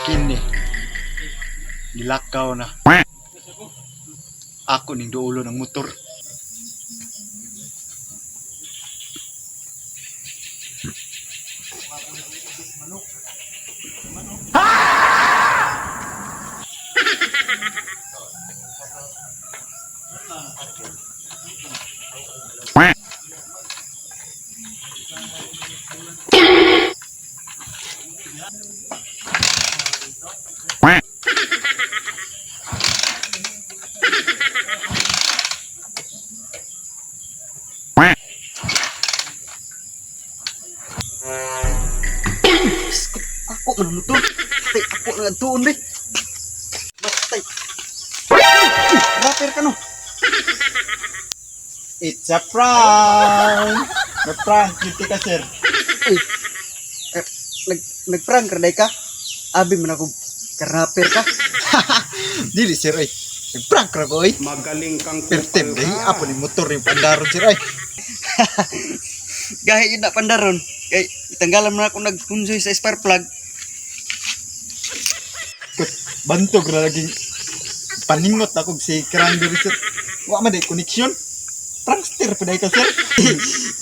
Kini. Gilakaw na. Ako ning duolo ng motor. Ako man ang motor. Tay, ako na tuon be. Batay. Rapper ka no. It's a prank! Na-prank, guilty ka, sir. Uy. Eh, nag nagprank ra day ka. Abi man ako karapper ka. Dili, sir, ay. Nag-prank ra ko, ay. Magaling kang Pertem, kupal ay. ka. Apo ni motor yung pandaron, sir, ay. Gahi yun na pandaron. Kay itanggalan man ako nagkunsoy sa spark plug. Kut, bantog ra laging paningot ako si Cranberry, sir. Wa man day connection. Prankster pa day ka, sir.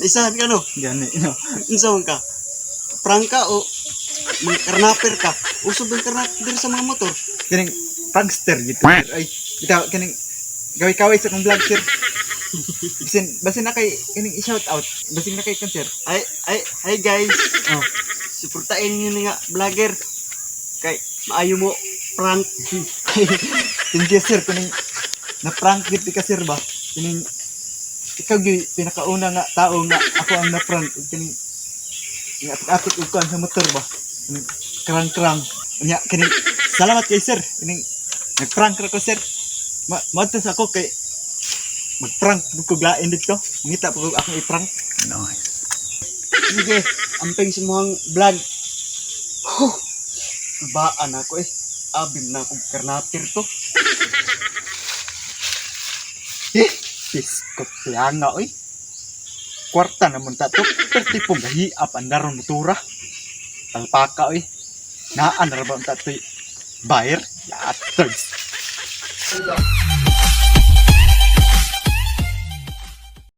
Isahan ka no. Gani, no. Unsa man ka? Prank ka o mga karnaper ka? Uso ba yung karnaper sa mga motor? Kaning prankster gitu, sir. Ay, bitaw kaning gaway-kaway sa akong vlog, sir. Basin, basin na kay kaning i-shout out. Basin na kay kan, sir. Ay, ay, ay guys. Oh. Suportain niyo ni nga vlogger. Kay maayo mo prank. Thank you, sir. Kaning na-prank gid ka, sir, ba? Kaning ikaw gyud pinakauna nga tao nga ako ang na-prank. Ug kaning nga atik og kuan sa motor ba? Kaning krang-krang. Unya kaning salamat kay sir. Kaning nag-prank ra ko, sir. Ma moadto sa ako kay mag-prank pud ko lain dito. Mangita pud ko akong i-prank. Sige, amping sa muhang vlog. Huh. Baan ako eh. Abim na akong karnaper to. Eh, biskot siya nga, oy. Kwarta naman ta to. Pero tipong gahiap ang daron motora. Talpaka, oy. Naan na ba ang tatoy? Buyer? Yaters.